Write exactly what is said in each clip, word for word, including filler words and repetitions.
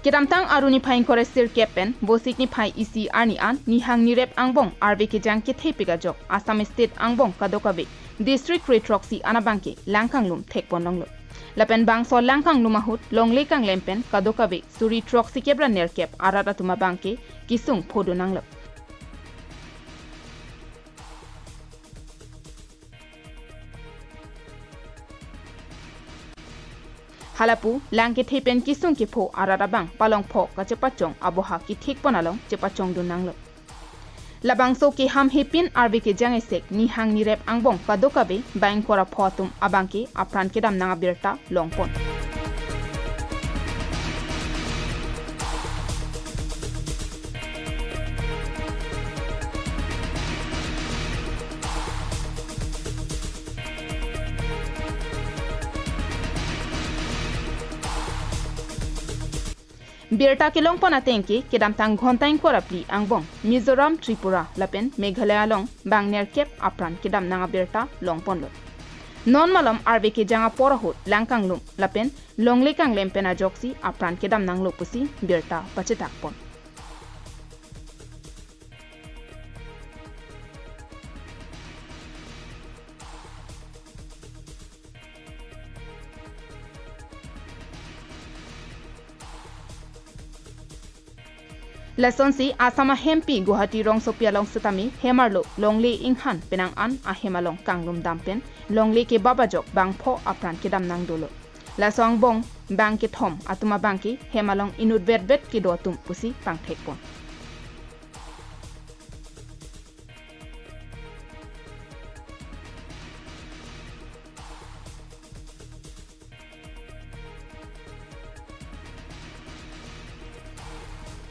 Kedamtang Aru niphai ingkoi ra sirkep pen Vosik niphai isi arni an nihang nirep angbong arve kejang kethepik ajok Assam State angbong kadokave district kre throksi an abangke lang kanglum thekpon longlo. Lapen bangso lang kanglum ahut longle kanglem pen kadokave suri throksi kep ra nerkep arat atum abangke kesung phodun nanglo. Halapu lang kethe pen kesung kepho arat abang palong pho kachepachong aboha kethekpon along chepachongdun nanglo. Labangso keham hepin arve kejang esek nihang nirep angbong kadokave bang ingkoi ra pho atum abangke apran kedam nang abirta longpon. Birta kelongpon atengke kedamtang ghonta ingkoi ra phli angbong Mizoram, Tripura lapen Meghalaya along bang nerkep apran kedam nang abirta longponlo. Non malom arve kejang apor ahut lang kanglum lapen longle kanglem pen ajoksi apran kedam nanglo pusi birta pachethakpon. Lasonsi Assam ahempi Guwahati rongsopi along setame hem arlo longle inghan penang an ahem along kanglum dam pen longle kebap ajok bangpho apran kedam nang dolo. Laso angbong bang kethom atum abangke hem along inut vetvet kedo atum pusi pangthekpon.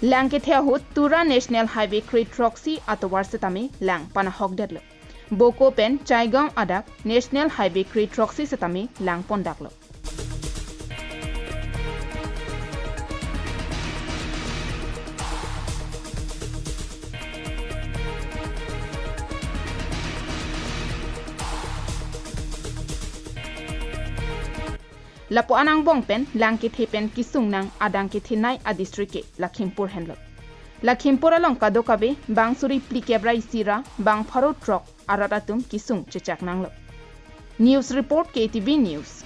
Lang kethe ahut Tura National Highway kre throksi atovar setame lang panahokdetlo. Boko pen Chaigaon adak National Highway kre throksi setame lang pondaklo. Lapu-an angbong pen lang kethe pen kesung nang adang kethenei adistrict ke Lakhimpur henlo. Lakhimpur along kadokave bang suri phlikep ra isi ra bang pharo throk arat atum kesung chechak nanglo. News report, K T V News.